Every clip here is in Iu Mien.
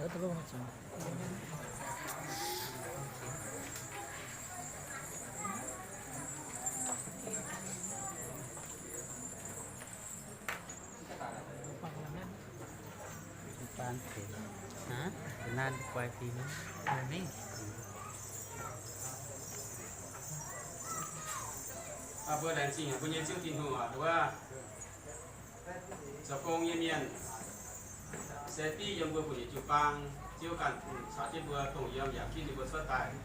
Mbuo laengz zingh mbuo nyei Ziouv Tin-Hungh aac, nduov, zoux gong nyei mienh se div yiem mbuo nyei jiu-baang, Ziouv ganh caux jienv mbuo dongh yiem yaac ginv ninh mbuo cuotv daaih,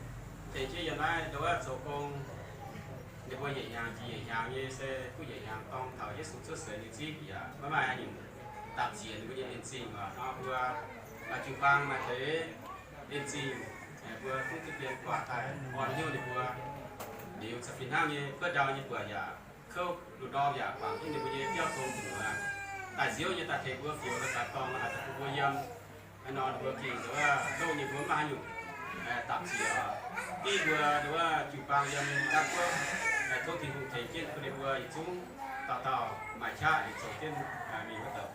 tengx jienv yiem naaiv nduov zoux gong. Ninh mbuo yietc hnyangx jiex yietc hnyangx nyei se duqv yietc hnyangx dorng taux Yesu cuotv seix nyei zipv yaac maiv maaih haaix nyungc dapc ziex ninh mbuo nyei en-zingh oc. Nor mbuo jiu-baang maaih deix en-zingh, mbuo duqv zipv dien guaax daaih orn hnyouv ninh mbuo. Liuz caux fih hnangv nyei kuotv ndau nyei buatc yaac kouv, lungh ndorm yaac guangc jienv ninh mbuo nyei biauv tong muoz. Daaih Ziouv nyei daaih tengx mbuo fioux daaih dorngx, haih daaih bun mbuo yiem. Hnangv nor ninh mbuo gengh nduov, louh ninh mbuo maiv maaih haaix nyungc dapc ziex oc. Div mbuo nduov jiu-baang yiem Dansk Guoqv, tov Tin-Hungh tengx jienv bun ninh mbuo yietc zungv dauh dauh maaih qaqv liuz zoux jienv mingh wuov dauh.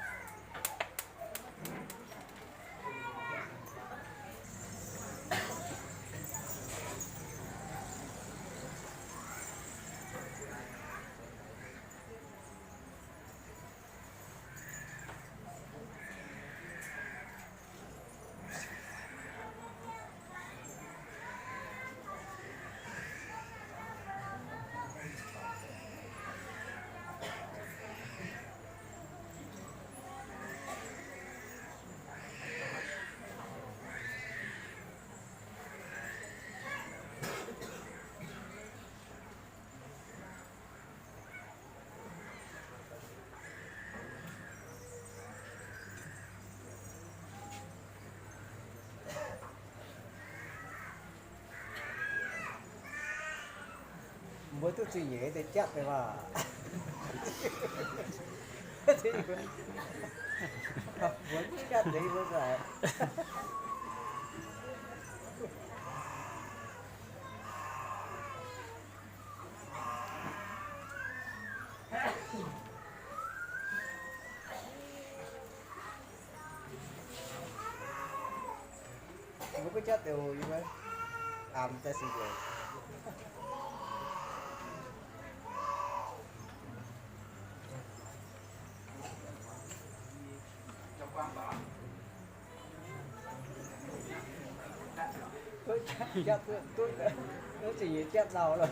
Mbuo duqv zuiz-nyeic deix jatv deix maah. Mbuo jatv deix mbuo za'gengh Mbuo gunv jatv deix oc, yie mbuo aamx daaih singx nzengc. Jatv duqv, duqv, duqv zingh nyei jatv lauh loh.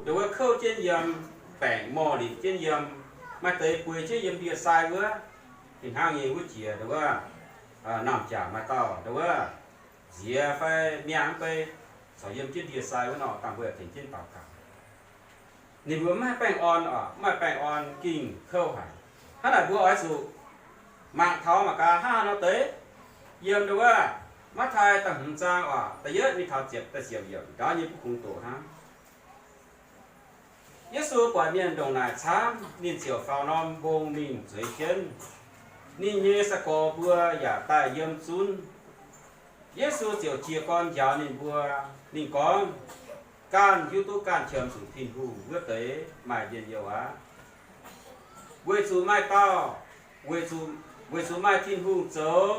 Nduov wuov kouv jienv yiem, baengc morh liuz jienv yiem, maaih deix bueix jienv yiem ndie-sai wuov. Fih hnangv nyei wuov jiex nduov wuov, naamh jaax maaih dauh nduov wuov, nziex fai miangh mv bei, corc yiem jienv ndie-sai wuov nor, dangh mbuo tengx jienv daux gaux. Ninh mbuo mv haih baengh orn oc, mv haih baengh orn gengh kouv haic. Hnangv naaic mbuo oix zuqc mangc taux mangc gaax hnangv haaix nor deix. Yiem nduov wuov, Matv^taai da'hmz zaang oc, da'yietv mingh taux ziepc, da'ziepc yiemc ndaauv nyei mbuo kungx doqc hnangv. Yesu buatc mienh ndongc naaic camv, ninh ziouc faaux norm mbong mingh zueiz jienv. Ninh nyei sai-gorx mbuo yaac daaih yiem zunv. Yesu ziouc jiez gorn njaaux ninh mbuo. Ninh gorngv, Ganh hiuv duqv ganh qiemx zuqc Tin-Hungh wuov deix maaih njien-youh aqv. Weic zuqc maaih dauh, weic zuqc, weic zuqc maaih Tin-Hungh zoux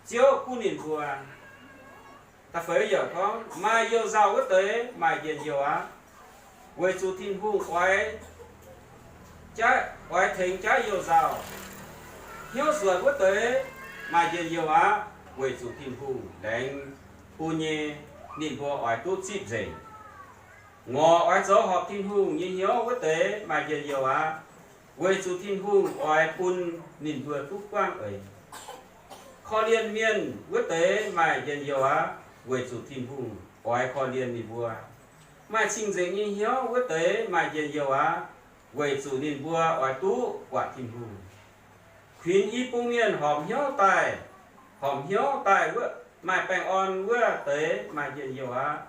Ziouv gunv ninh mbuo. Da'feix yaac gorngv, Maaih you-nzauh wuov deix maaih njien-youh aqv. Weic zuqc Tin-Hungh oix jaiv, oix tengx jaiv you-nzauh. Hnyouv suonc wuov deix maaih njien-youh aqv, weic zuqc Tin-Hungh laengz bun nyei ninh mbuo oix duqv zipv nzengc. Ngorc oix zoux horpc Tin-Hungh nyei hnyouv wuov deix maaih njien-youh aqv, weic zuqc Tin-Hungh oix bun ninh mbuo duqv buangv eix. Korv-lienh mienh wuov deix maaih njien-youh aqv, weic zuqc Tin-Hungh oix korv-lienh ninh mbuo. Maaih cing-nzengc nyei hnyouv wuov deix maaih njien-youh aqv, weic zuqc ninh mbuo oix duqv buatc Tin-Hungh. Kuinx i bung mienh horpc hnyouv daaih, horpc hnyouv daaih wuov, maaih baengh orn wuov deix maaih njien-youh aqv,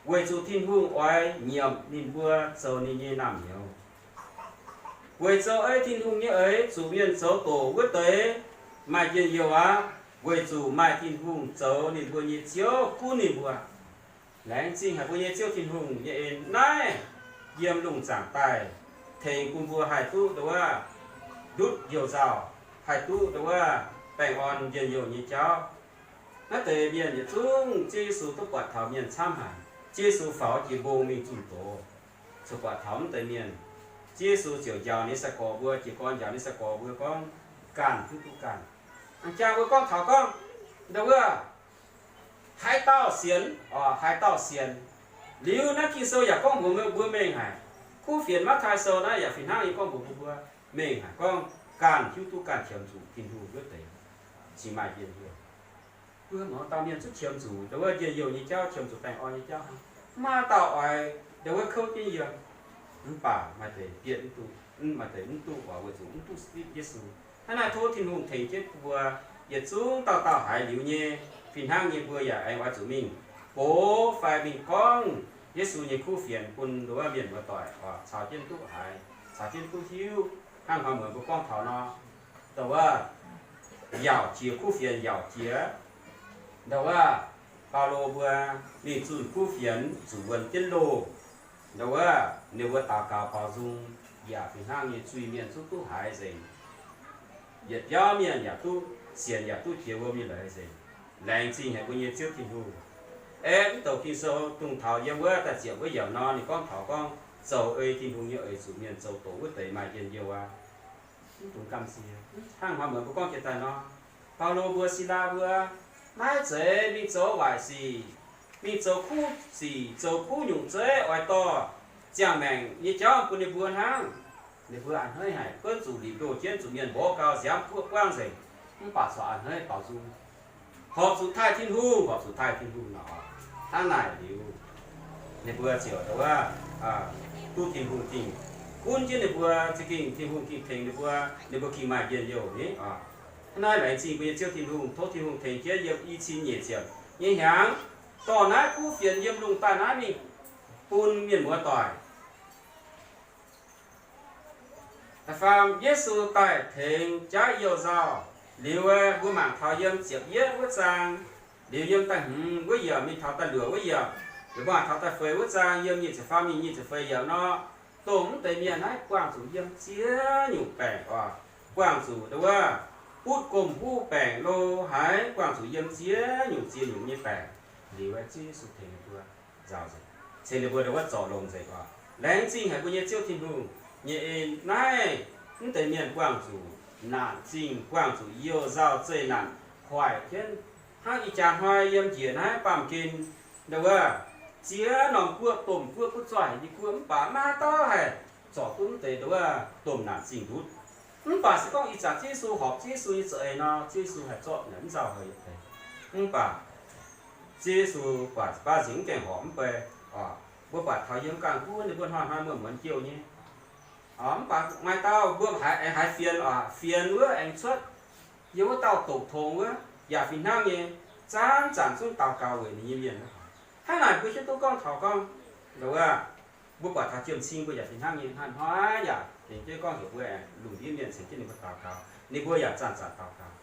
weic zuqc Tin-Hungh oix nyiemc ninh mbuo zoux ninh nyei naamh nyouz. Weic zoux ei Tin-Hungh nyei eix zuqc mienh zoux doqc wuov deix maaih njien-youh aqv, weic zuqc maaih Tin-Hungh zoux ninh mbuo nyei Ziouv gunv ninh mbuo. Laengz zingh haic mbuo nyei Ziouv Tin-Hungh nyei en naaiv yiem lungh zaangc daaih tengx bun mbuo haih duqv nduov ndutv youh nzauh, haih duqv nduov baengh orn njien-youh nyei jauv. Naaiv deix mienh yietc zungv Ziouv Yesu duqv buatc taux mienh camv haic. Ziouv Yesu faaux jiex mbong mingh zunh doz, cuotv buatc taux mv deix mienh. Ziouv Yesu ziouc njaaux ninh sai-gorx mbuo, jiez gorn njaaux ninh sai-gorx mbuo gorngv, ganh hiuv duqv ganh. Jaa mbuo gorngv taux gorngv, nduov, haaix dauh sienx, haaix dauh sienx. Liuz naaiv Ging-Sou yaac gorngv mbuox mbuo mengh haic. Kuv fienx Matv^tai Sou naaiv yaac fih hnangv nyei gorngv mbuox mbuo mengh haic gorngv, ganh hiuv duqv ganh qiemx zuqc Tin-Hungh wuov deix cingx maaih njien-youh. Mbuo mouz dauh mienh zungv qiemx zuqc nduov njien-youh nyei jauv, qiemx zuqc baengh orn nyei jauv hnangv. Maaih dauh oix nduov kouv jienv yiem, mv baac maaih deix bietv mv duqv, maaih deix mv duqv oc, weic zuqc mv duqv zipv Yesu. Hnangv naaiv tov Tin-Hungh tengx jienv mbuo yietc zungv dauh dauh haiz liuz nyei, fih hnangv nyei mbuo yaac aengx oix zuqc mingh gox fai mingh gorngv Yesu nyei kuv fienx bun nduov mienh muoz-doic oc, caux jienv duqv haiz, caux jienv duqv hiuv. Hnangv hnoi muonz mbuo gorngv taux nor, nduov, yaauc jiex kuv fienx yaauc jiex, nduov, Baulo mbuo mingh zunh kuv fienx zuqc wuonx jienv loh, nduov, ninh mbuo daux gaux baaux nzung yaac fih hnangv nyei zuiz-mienh zungv duqv haiz nzengc. Yietc biauv mienh yaac duqv sienx yaac duqv jiex wuom nyei leiz nzengc. Laengz zingh haic mbuo nyei Ziouv Tin-Hungh. Aeqv, mv douc Ging-Sou dongh taux yiem wuov da'ziepc wuov yiemc nor, ninh gorngv taux gorngv zoux ei Tin-Hungh nyei eix zuqc mienh zoux doqc wuov deix maaih njien-youh aqv. Mv dungx gamh nziex. Hnangv hnoi muonz mbuo gorngv jiex daaih nor, Baulo mbuo, Silaa mbuo, maiv zeiz mingh zoux waaic sic, mingh zoux kuv sic, zoux kuv nyungc zeiv oix dorh ziangh maengc nyei jauv bun ninh mbuo hnangv. Ninh mbuo a'hneiv haic, gunv zuqc liuc ndoh jienv zuqc mienh mborqv gau, nziaamv guoqv buangv nzengc, mv baac corc a'hneiv baaux nzung, horpc zuqc taaih Tin-Hungh, horpc zuqc taaih Tin-Hungh nor. Hnangv naaic liuz, ninh mbuo ziouc nduov, duqv Tin-Hungh dingh, gunv jienv ninh mbuo za'gengh Tin-Hungh gengh tengx ninh mbuo, ninh mbuo gengh maaih njien-youh ni oc. Hnangv naaiv laengz zingh mbuo nyei Ziouv Tin-Hungh, tov Tin-Hungh tengx jienv yiem i cin nyic ziepc nyei hnyangx, dorh naaiv kuv fienx yiem lungh daaih naaiv mingh bun mienh muoz-doic. Da'faam, Yesu daaih tengx jaiv youh nzauh. Liuz mbuo mangc taux yiem ziepc yietv wuov zaang, liuz yiem da'hmz wuov yiemc mingh taux da'luoqc wuov yiemc, liuz mbuo mangc taux da'feix wuov zaang yiem nyic ziepc faam mingh nyic ziepc feix yiemc nor, dongh mv deix mienh naaiv buangh zuqc yiem ziex nyungc baengc oc. Buangh zuqc nduov, butv gomh huv baengc lo haaix, buangh zuqc yiem ziex nyungc ziex nyungc nyei baengc. Liuz Ziouv Yesu tengx ninh mbuo nzauh nzengc, cingx ninh mbuo nduov zorc longx nzengc oc. Laengz zingh haic mbuo nyei Ziouv Tin-Hungh nyei en naaiv, mv deix mienh buangh zuqc naanc zingh, buangh zuqc youh nzauh zeih naanc hoic jienv. Hnangv ih jaax hnoi yiem njiec naaiv baamh gen, nduov, ziex norm guoqv, domh guoqv, guoqv zoih nyei guoqv, mv baac maiv dauh haih zorc duqv mv deix nduov domh naanc zingh ndutv. Mv baac se gorngv ih zanc Ziouv Yesu horpc Ziouv Yesu nyei za'eix nor, Ziouv Yesu haih zorqv naaic mv nzauh hoic yietc deix. Mv baac Ziouv Yesu buatc baav nzengc mv gaengh horpc mv bei oc. Mbuo buatc taux yiem ganh wuov ninh mbuo hnoi-hnoi muonz-muonz jouh nyei. Mv baac maaih dauh mbuo haiz aengx haiz fienx oc, fienx wuov aengx cuotv yiem wuov dauh doqc tongx wuov yaac fih hnangv nyei, zanc-zanc zungv daux gaux weic ninh nyei mienh. Hnangv naaic mbuo hiuv duqv gorngv taux gorngv, nduov, mbuo buatc taux jiem-cing mbuo yaac fih hnangv nyei, hnoi-hnoi yaac tengx jienv gorngv heuc mbuo aengx lungh ndiev mienh ceng jienv ninh mbuo daux gaux, ninh mbuo yaac zanc-zanc daux gaux.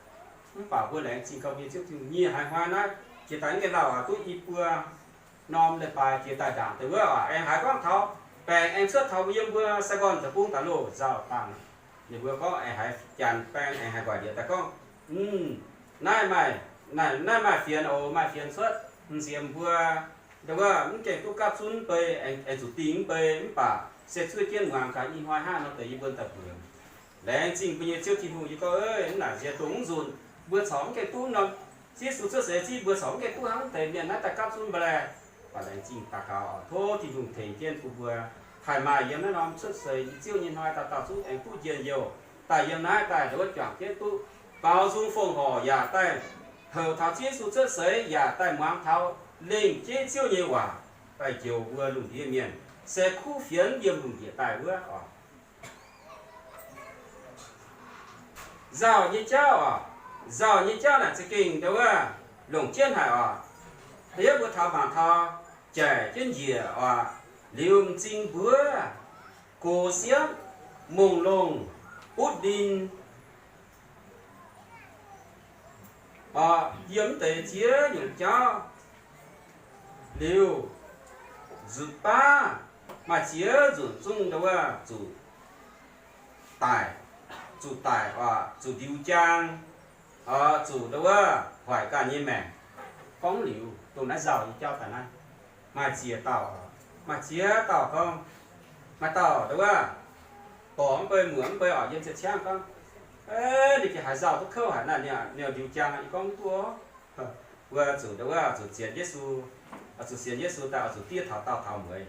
Mv baac mbuo laengz zingh gauh mbuo nyei Ziouv Tin-Hungh nyie haiz hnoi naaiv jiex daaih mv gaengh lauh oc, duqv i buo norm leiz-baaix jiex daaih ndaangc deix wuov oc, aengx haiz gorngv taux baengc aengx cuotv taux mbuo yiem mbuo Saigon deic-bung daaih loh nzauh dangh. Ninh mbuo gorngv aengx haiz janx baeng aengx haiz nquaaic njiec daaih gorngv, mv, naaiv maaih, naaiv, naaiv maaih fienx oc, maaih fienx cuotv, m'nziex mbuo, nduov, mv gaengh duqv gapv zunv mv bei, aengx, aengx zuqc dingh mv bei, mv baac se zuov jienv muangx gaax ih hnoi hnangv nor deix yie mbuo daaih mbuox. Laengz zingh mbuo nyei Ziouv Tin-Hungh, yie gorngv, ov, naaic nziex dongh mv nzunc mbuo corc mv gaengh duqv norm, Ziouv Yesu cuotv seix zingv mbuo corc mv gaengh duqv hnangv deix mienh naaiv daaih gapv zunv mbuo laeh. Laengz zingh daux gaux oc. Tov Tin-Hungh tengx jienv bun mbuo haih maaih yiem naaiv norm cuotv seix nyei Ziouv nyei hnoi dauh dauh zungv aengx duqv njien-youh daaih yiem naaiv daaih ndongc wuov juangc jienv duqv baaux nzung fongc horc yaac daaih houc taux Ziouv Yesu cuotv seix yaac daaih muangx taux lengc jeiv Ziouv nyei waac daaih njoux mbuo lungh ndiev mienh se kuv fienx yiem lungh ndiev daaih wuov oc. Nzauh nyei jauv oc. Nzauh nyei jauv naaic za'gengh ndongc wuov longc jienv haic oc. Da'yietv mbuo taux mangc taux jaic jienv njiec oc. Liuz m'zing mbuov, gox siepv, mongc longh, butv ninh oc, yiem mv deix ziex nyungc jauv liuz, nzutc baav maaih ziex nzunc zungv ndongc wuov zuqc daic, zuqc daic oc, zuqc ndiux jaang oc, zuqc ndongc wuov hoic ganh nyei maengc. Gorngv liuz dongh naaiv nzauh nyei jauv daaih naaiv, maaih ziex dauh, maaih ziex dauh gorngv, maaih dauh ndongc wuov dorc mv bei muoc mv bei oc, yiem ziepc ciangv gorngv, ninh gengh haiz nzauh duqv kouv haic naaiv, ninh ndiux jaang, yie gorngv mv duqv. Mbuo zuqc ndongc wuov zuqc sienx Yesu, zuqc sienx Yesu daaih oix zuqc diev taux daauh taux mueiz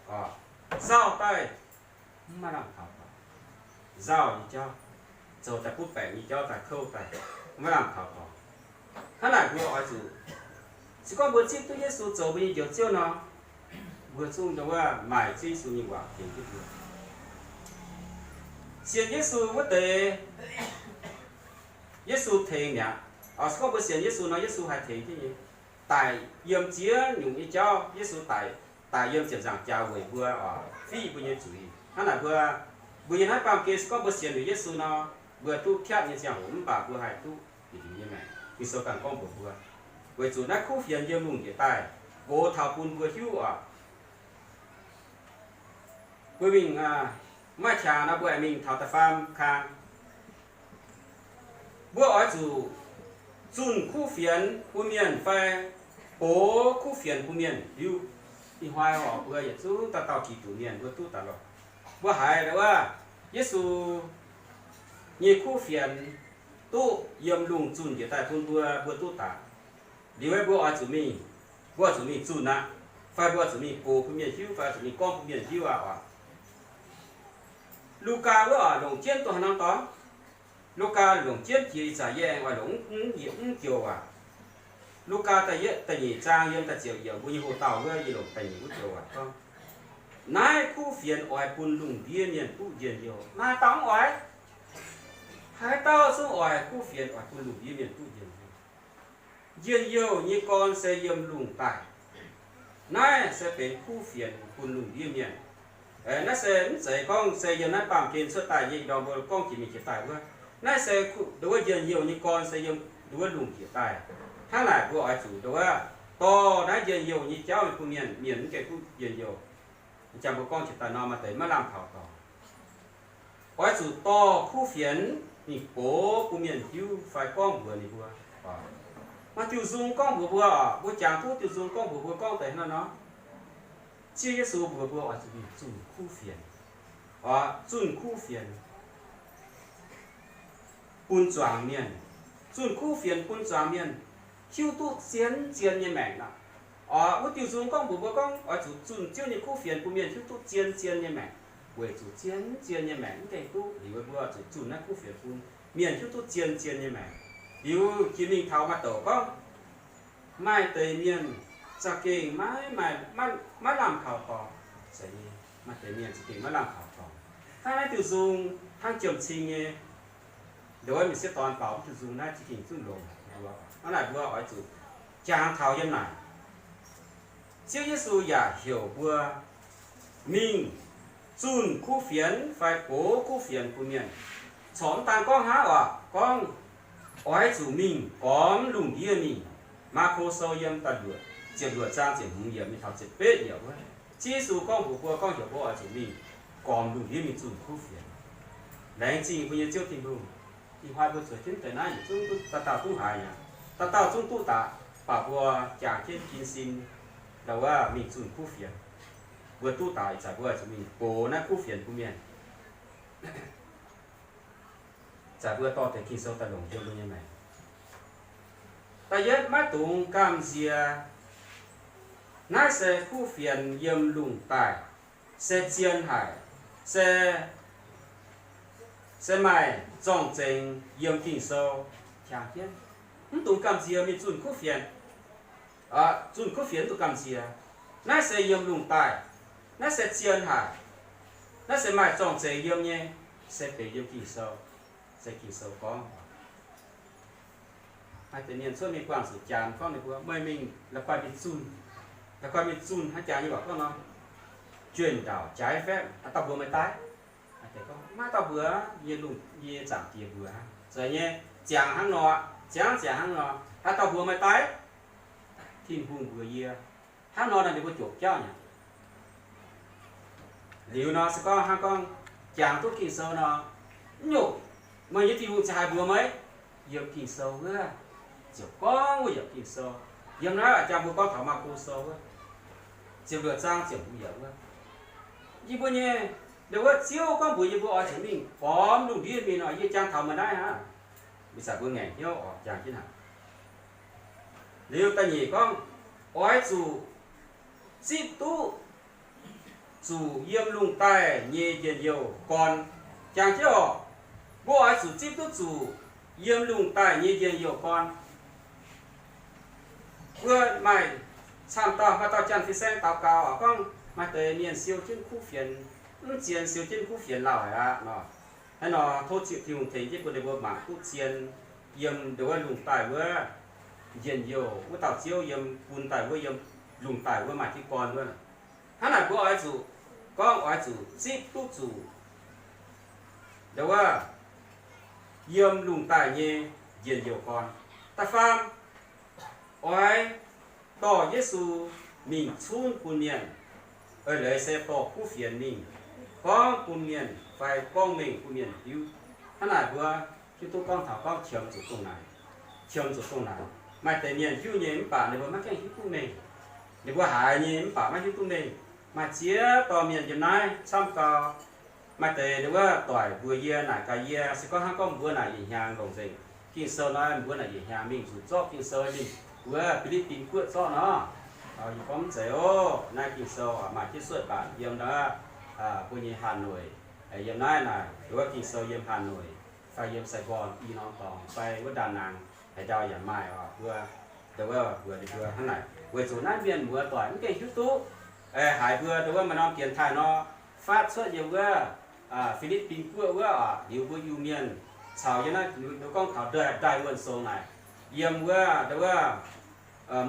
oc. Nzauh daaih mv maaih lamh kaux dorngx. Nzauh nyei jauv, zoux daaih butv baengc nyei jauv daaih kouv daaih, mv maaih lamh kaux dorngx. Hnangv naaic mbuo oix zuqc, se gorngv mbuo zipv duqv Yesu zoux mbuo nyei Njoux Ziouv nor, mbuo zungv ndongc wuov maaih Ziouv Yesu nyei waac tengx jienv mbuo. Sienx Yesu wuov deix, Yesu tengx mi'aqv. Se gorngv mbuo sienx Yesu nor, Yesu haih tengx jienv nyei. Daic yiem ziex nyungc nyei jauv, Yesu daic, daic yiem ziepc nzaangc jaax weic mbuo oc, fiqv mbuo nyei zuiz. Hnangv naaic mbuo, mbuo yiem naaiv baamh gen se gorngv mbuo sienx liuz Yesu nor, mbuo duqv piatv nyei ziangh hoc mv baac mbuo haih duqv bieqc liuz nyei maengc. Ging-Sou ganh gorngv mbuox mbuo, weic zuqc naaiv kuv fienx yiem lungh ndiev daaih gox taux bun mbuo hiuv oc. Mbuo mingh, maaih qangx nor mbuo aengx mingh taux da'faam kang. Mbuo oix zuqc zunh kuv fienx bun mienh fai gox kuv fienx bun mienh hiuv. Ih hnoi oc, mbuo yietc zungv dauh dauh Giduc mienh mbuo duqv daaih lorqc. Mbuo haiz wuov Yesu nyei kuv fienx duqv yiem lungh zunh njiec daaih bun mbuo, mbuo duqv daaih. Liuz mbuo oix zuqc mingh, mbuo oix zuqc mingh zunh aqv, fai mbuo oix zuqc mingh gox bun mienh hiuv, fai oix zuqc mingh gorngv bun mienh hiuv aqv oc. Lugaa wuov oix longc jienv dongh haaix norm dorngx? Lugaa longc jienv jiex ih zanc yie aengx oix longc mv, mv, mv joux waac. Lugaa da'yietv, da'nyeic zaang yiem da'ziepc yiemc mbuo nyei hoc-dauh wuov, yie longc da'nyeic wuov joux waac gorngv, naaiv kuv fienx oix bun lungh ndiev mienh duqv njien-youh. Maaih dauh mv oix? Haaix dauh zungv oix kuv fienx oix bun lungh ndiev mienh duqv njien-youh. Njien-youh nyei gorn se yiem lungh daaih. Naaiv se benx kuv fienx bun lungh ndiev mienh. Naaiv se mv zeiz gorngv se yiem naaiv baamh gen cuotv daaih nyei, ndorm mbuo gorngv jiex mingh jiex daaih wuov. Naaiv se ndongc wuov njien-youh nyei gorn se yiem ndongc wuov lungh jiex daaih. Hnangv naaic mbuo oix zuqc ndongc wuov dorh naaiv njien-youh nyei jauv mingh bun mienh, mienh mv gaengh duqv njien-youh. Jangx mbuo gorngv jiex daaih nor maaih deix maiv lamh kaux dorngx. Oix zuqc dorh kuv fienx mingh gox bun mienh hiuv fai gorngv mbuox ninh mbuo. Maaih diuh nzung gorngv mbuox mbuo oc, mbuo jangx duqv diuh nzung gorngv mbuox mbuo gorngv deix hnangv nor. Ziouv Yesu mbuox mbuo oix zuqc mingh zunh kuv fienx, zunh kuv fienx bun zuangx mienh, zunh kuv fienx bun zuangx mienh hiuv duqv zien zien nyei maengc nor. Oc, wuov diuh nzung gorngv mbuox mbuo gorngv oix zuqc zunh Ziouv nyei kuv fienx bun mienh hiuv duqv zien zien nyei maengc, weic zuqc zien zien nyei maengc mv gaengh duqv liuz, mbuo zuqc zunh naaiv kuv fienx bun mienh hiuv duqv zien zien nyei maengc. Liuz jiex mingh taux maaih douc gorngv, maaih deix mienh za'gengh maiv, maiv, maiv lamh kaux dorngx. Maaih deix mienh za'gengh maiv lamh kaux dorngx. Hnangv naaiv diuh nzung hnangv jiem-cing nyei, ndongc wuov mienh sieqv dorn baaux mv diuh nzung naaiv za'gengh zuqc longx. Hnangv naaic mbuo oix zuqc jangx taux yiem naaic. Ziouv Yesu yaac heuc mbuo mingh zunh kuv fienx fai gox kuv fienx bun mienh. Corc mv daan gorngv hnangv oc, gorngv oix zuqc mingh gormx lungh ndiev mingh. Maako Sou yiem da'luoqc, ziepc luoqc zaang ziepc hmz yiemc mingh taux ziepc betv yiemc wuov, Ziouv Yesu gorngv mbuox mbuo, gorngv heuc mbuo oix zuqc mingh gormx lungh ndiev mingh zunh kuv fienx. Laengz zingh mbuo nyei Ziouv Tin-Hungh. Ih hnoi mbuo zueiz jienv deix naaiv yietc zungv duqv dauh dauh zungv haiz mi'aqv. Dauh dauh zungv duqv daaih, baac mbuo jangx jienv jin sin, ndau wuov mingh zunh kuv fienx. Mbuo duqv daaih ih zanc mbuo zuqc mingh gox naaiv kuv fienx bun mienh, zanc mbuo dorh deix Ging-Sou daaih longc yiem mbuo nyei maengc. Da'yietv, maiv dungx gamh nziex Naaiv se kuv fienx yiem lungh daaih, se zien haic, se, se maaih zorng-zengx yiem Ging-Sou. Mv dungx gamh nziex mingh zunh kuv fienx. Zunh kuv fienx mv dungx gamh nziex. Naaiv se yiem lungh daaih. Naaiv se zien haic. Naaiv se maaih zorng-zengx yiem nyei. Se benx yiem Ging-Sou. Se Ging-Sou gorngv. Maaih deix mienh cuotv mingh buangh zuqc janx gorngv ninh mbuo, meih mingh la'guaih mingh zunh, la'guaih mingh zunh hnangv jaax nyei waac gorngv nor, jueih ndaauc jaaix faeqv, haaix dauh mbuox meih daaih? Maiv dauh mbuox, yie lungh, yie nyei Zaangc Diex mbuox. Zeiz nyei, ziangx hnangv nor, ziangx ziangx hnangv nor, haaix dauh mbuox meih daaih? Tin-Hungh mbuox yie. Hnangv nor nor ninh mbuo jomc jauv nyei. Liuz nor se gorngv hnangv gorngv jangx duqv Ging-Sou nor, mv nyungc, meih nyei Tin-Hungh ziouc haih mbuox meih, yiem Ging-Sou wuov, ziouc gorngv wuov yiem Ging-Sou. Yiem naaiv jangx mbuo gorngv taux Maako Sou wuov, ziepc luoqc zaang ziepc hmz yiemc wuov. Yie mbuo nyei, ndau wuov Ziouv gorngv mbuox yie mbuo oix zuqc mingh bormx lungh ndiev mingh nor, yie jangx taux meih naaiv hnangv. Mv baac mbuo ngaengc hnyouv oc, jangx jienv haic. Liuz da'nyeic gorngv, oix zuqc zipv duqv zuqc yiem lungh daaih nyei njien-youh gorn. Jangx jienv oc, mbuo oix zuqc zipv duqv zuqc yiem lungh daaih nyei njien-youh gorn. Mbuo maaih camv dauh, maaih dauh janx-fin-saeng daux gaux oc, gorngv maaih deix mienh siou jienv kuv fienx, mv zien siou jienv kuv fienx lauh haic aqv nor. Hnangv nor tov Ziouv Tin-Hungh tengx jienv bun ninh mbuo mangc duqv zien yiem ndau wuov lungh daaih wuov njien-youh, wuov dauh Ziouv yiem bun daaih wuov, yiem lungh daaih wuov maaih jienv gorn wuov. Hnangv naaic mbuo oix zuqc gorngv oix zuqc zipv duqv zuqc ndau wuov yiem lungh daaih nyei njien-youh gorn. Da'faam, oix dorh Yesu mingh cunv bun mienh. Eix leiz se dorh kuv fienx mingh gorngv bun mienh fai gorngv mengh bun mienh hiuv. Hnangv naaic mbuo hiuv duqv gorngv taux gorngv qiemx zuqc dongh naaic, qiemx zuqc dongh naaic. Maaih deix mienh hiuv nyei mv baac ninh mbuo maiv gaengh hiuv duqv mengh. Ninh mbuo haiz nyei mv baac maiv hiuv duqv mengh. Maaih ziex dorh mienh yiem naaiv camv gau. Maaih deix ndau wuov doic mbuox yie naaic gaax yie, se gorngv hnangv gorngv mbuo naaic yietc hnyangx longc nzengc Ging-Sou nor, mbuo naaic yietc hnyangx mingh nzuqc zorqv Ging-Sou mingh wuov Fi^li^bin Guoqv zorqv nor. Yie gorngv mv zeiz oc. Naaiv Ging-Sou maaih jienv suotv mbaanc yiem ndau wuov mbuo nyei Hà Nội. Yiem naaiv naaic ndau wuov Ging-Sou yiem Hà Nội fai yiem Sài Gòn i norm dorngx fai wuov Đà Nẵng haaix ndau yaac maaih oc. Mbuo ndau wuov mbuox ninh mbuo hnangv naaic weic zuqc naaiv mienh muoz doic mv gaengh hiuv duqv. Haiz mbuo ndau wuov maaih norm dienx taaih nor, faatv cuotv yiem wuov Fi^li^bin Guoqv wuov oc. Liuz mbuo Iu-Mienh caux yiem naaiv, mbuo gorngv taux Taiv-Wuonh Sou naaic, yiem wuov ndau wuov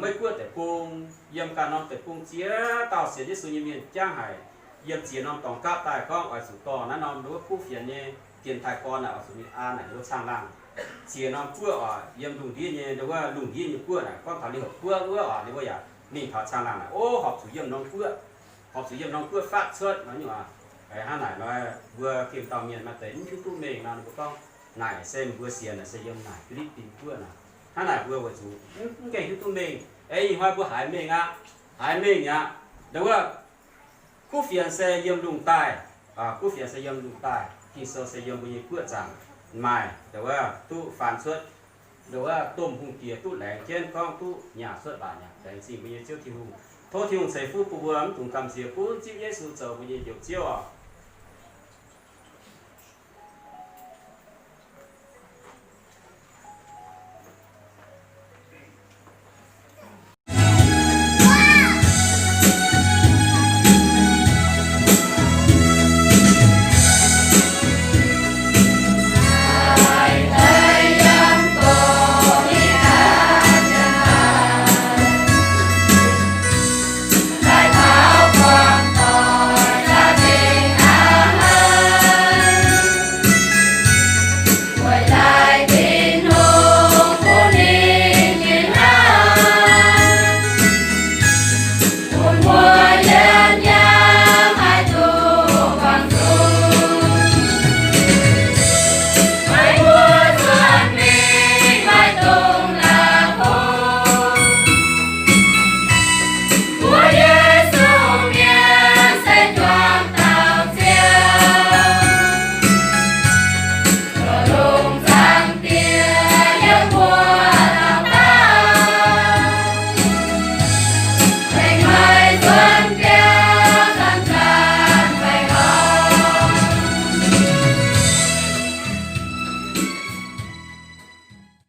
Meiv Guoqv deic-bung, yiem ganh norm deic-bung ziex dauh sienx Yesu nyei mienh jangv haic. Yiem ziex norm dorngx gapv daaih gorngv oix zuqc dorh naaiv norm ndau wuov kuv fienx nyei dienx taaih gorn naaic oix zuqc mingh an naaic ndau wuov caangh laangh. Ziex norm guoqv oc, yiem lungh ndiev nyei ndau wuov lungh ndiev nyei guoqv naaic, gorngv taux Liên Hợp Quốc wuov oc, ninh mbuo yaac mingh taux caangh laangh naaic, o, horpc zuqc yiem norm guoqv, horpc zuqc yiem norm guoqv faatv cuotv nor nyungc. Hnangv naaic nor, mbuo gemh dauh mienh maaih deix mv hiuv duqv mengh nor, ninh mbuo gorngv naaic se mbuo sienx naaic se yiem naaic Fi^li^bin Guoqv naaic. Hnangv naaic mbuo weic zuqc mv gaengh hiuv duqv mengh. Eix ih hnoi mbuo haiz mengh aqv. Haiz mengh aqv. Ndau wuov kuv fienx se yiem lungh daaih. Kuv fienx se yiem lungh daaih. Ging-Sou se yiem mbuo nyei guoqv zaangc maaih, ndau wuov duqv faan cuotv, ndau wuov domh hungh diex duqv laengz jienv gorngv duqv nyaah cuotv mbac nyaah. Laengz zingh mbuo nyei Ziouv Tin-Hungh. Tov Tin-Hungh ceix fuqv bun mbuo mv dungx gamh nziex, gunv zipv Yesu zoux mbuo nyei Njoux Ziouv oc.